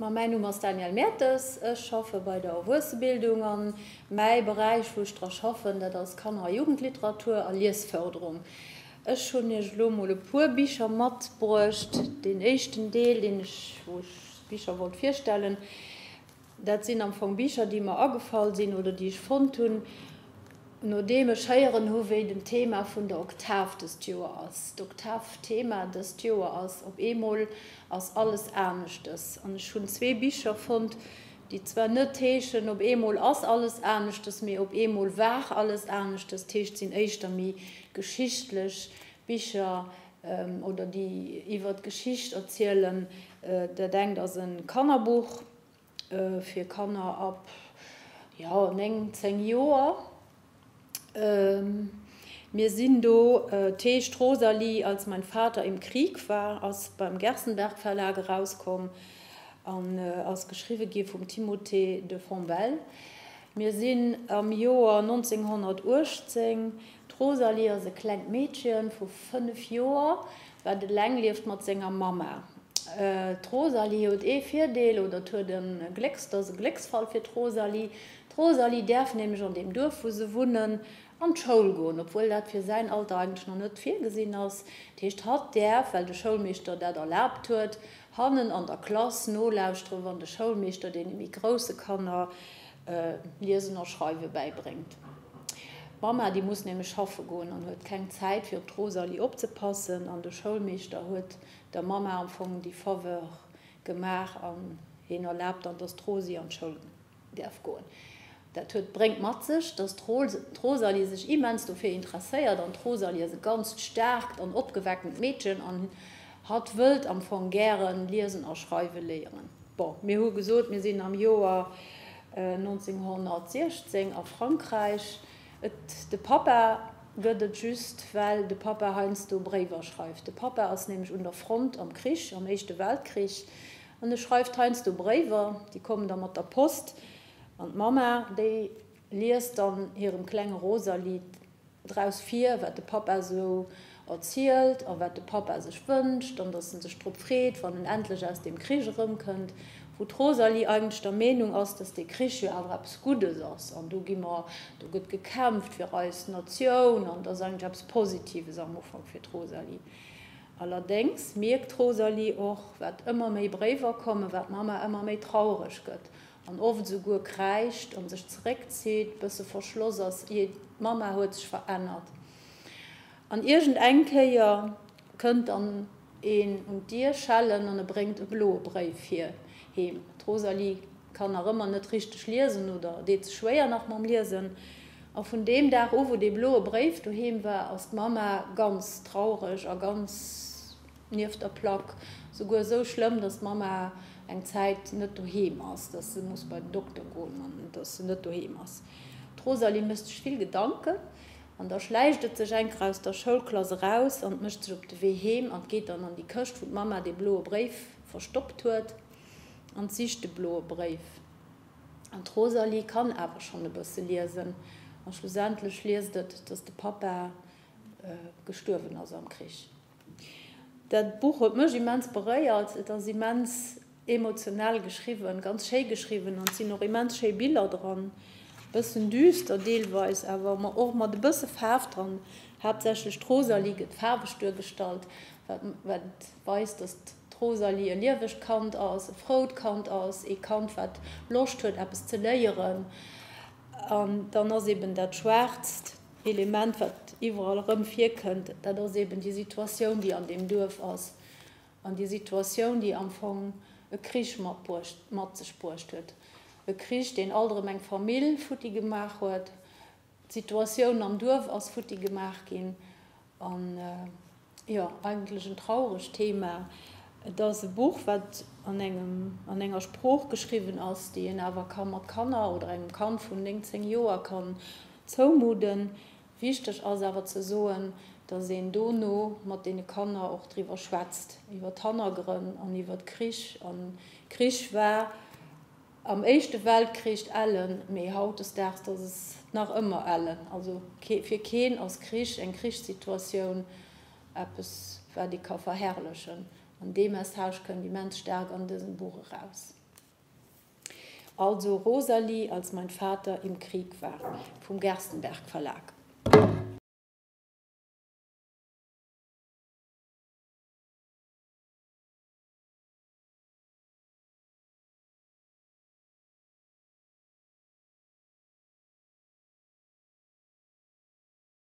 Ma mäin Numm ass Danièle Mertes, ech schaffe bei der Erwuessebildung an mäi Beräich wou ech dra schaffen, dat ass Kanner a Jugendliteratur a Liesförderung. Ech hunn iech elo mol e puer Bicher matbruecht. Deen éischten Deel deen ech, wou ech Bicher wollt virstellen, Dat sinn am Fong Bicher, déi mer agefall sinn oder déi ech fonnt hunn, nodeem ech héieren hu wéi den Thema vun der Oktav dëst Joer ass. D'Oktav-Thema dëst Joer ass Op eemol ass alles aneschtes. An ech hunn zwee Bicher fonnt, déi zwar net heeschen Op eemol ass alles aneschtes, mee Op eemol war alles aneschtes. Dat heescht, et sinn éischter méi geschichtlech Bicher oder déi iwwer d'Geschicht erzielen. Dat engt ass e Kannerbuch fir Kanner ab, jo, 9, 10 Joer. Mir sinn do, 't heescht Rosalie, als mein Vater im Krieg war, ass beim Gerstenberg Verlag erauskomm an ass geschriwwe gi vum Timothée de Fombelle. Mir sinn am Joer 1918. D'Rosalie ass e klengt Meedche vu 5 Joer, wat eleng lieft mat senger Mamma. D'Rosalie huet ee Virdeel, oder et huet e Glécks, et ass e Glécksfall fir d'Rosalie, D'Rosalie däerf nämlech an deem Duerf, wou se wunnen, an d'Schoul goen, obwuel dat fir säin Alter eigentlech nach net virgesinn ass. Dat heescht, hatt däerf, well de Schoulmeeschter dat erlaabt huet, hannen an der Klass nolauschteren, wann de Schoulmeeschter deene méi grousse Kanner Liesen a Schreiwe bäibréngt. D'Mamma, déi muss nämlech schaffe goen an huet keng Zäit, fir op d'Rosalie opzepassen. An de Schoulmeeschter huet der Mamma am Fong déi Faveur gemaach an hien erlaabt dann, dass d'Rosi an d'Schoul däerf goen. Dat huet, bréngt mat sech, dass d'Rosalie sech immens dofir interesséiert an d'Rosalie ass e ganzt staarkt an opgewecktent Meedchen an hatt wëllt am Fong gären liesen a schreiwe léieren. Bon, mir hu gesot, mir sinn am Joer 1916 a Frankräich. Et, de Pappa gëtt et just, well de Pappa heiansdo Bréiwer schreift. De Pappa ass nämlech un der Front am Krich, am Éischte Weltkrich, an e schreift heiansdo Bréiwer, déi kommen da mat der Post, an d'Mamma, déi liest dann hirem klenge Rosalie draus vir, wat de Pappa esou erzielt a wat de Pappa sech wënscht an dass en sech drop freet, wann en endlech aus deem Krich erëmkënnt, wou d'Rosalie eigentlech der Meenung ass, dass dee Krich jo awer eppes Guddes ass an do gi mer, do gëtt gekämpft fir eis Natioun an dat ass eigentlech eppes Positives am Ufank fir d'Rosalie. Allerdéngs mierkt d'Rosalie och, wat ëmmer méi Bréiwer kommen, wat d'Mamma ëmmer méi traureg gëtt an oft esouguer kräischt an sech zeréckzitt, bësse verschloss ass, jee, d'Mamma huet sech verännert. An iergend eng Kéier kënnt dann een un d'Dier schellen an e bréngt e bloe Bréif fir heem. D'Rosalie kann nach ëmmer net richteg liesen oder deet sech schwéier nach mam Liesen. A vun deem Dag u wou dee bloe Bréif doheem war, ass d'Mamma ganz traureg a ganz nieft der Plack. Souguer esou schlëmm, dass d'Mamma eng Zäit net doheem ass, dass se muss bei den Dokter goen an dass se net doheem ass. D'Rosalie mécht sech vill Gedanken an da schläicht et sech enker aus der Schoulklass eraus an mécht sech op de Wee heem an geet dann an déi Këscht, wou d'Mamma dee bloe Bréif verstoppt huet an sicht de bloe Bréif. An d'Rosalie kann awer schonn e bësse liesen a schlussendlech liest et, dass de Pappa gestuerwen ass am Krich. Dat Buch huet mech immens beréiert. Et ass immens emotionell geschriwwen, ganz schéi geschriwwen an et sinn och immens schéi Biller dran. Bëssen düster deelweis, awer och mat e bësse Faarf dran. Haaptsächlech d'Rosalie gëtt faarweg duergestallt, wat wat weist, datt d'Rosalie e liewegt Kand ass, e frout Kand ass, ee Kand wat Loscht huet eppes ze léieren. An dann ass eben dat Schwaarzt Element, wat iwwerall erëm virkënnt, dat ass eben déi Situatioun, déi an deem Duerf ass, an déi Situatioun, déi am Fong e Krich matbruecht, mat sech bruecht huet. E Krich, deen alt erëm eng Famill futti gemaach huet. D'Situatioun am Duerf ass futti gemaach ginn. An Jo, eigentlech en trauregt Thema. Et ass e Buch, wat an engem, an enger Sprooch geschriwwen ass, déi een awer ka mat Kanner oder engem Kand vun 9, 10 Joer kann zoumudden. Wichteg ass awer ze soen, dass een dono mat deene Kanner och driwwer schwätzt, iwwer d'Hannergrënn an iwwer d'Krich. An Krich war Am Éischte Weltkrich ellen, mee hautdesdaags ass es nach ëmmer ellen. Also fir keen ass Krich, eng Krichssituatioun eppes wat ee ka verherrlechen. An dee Message kënnt immens staark an dësem Buch eraus. Also Rosalie, als mein Vater im Krieg war, vum Gerstenberg Verlag.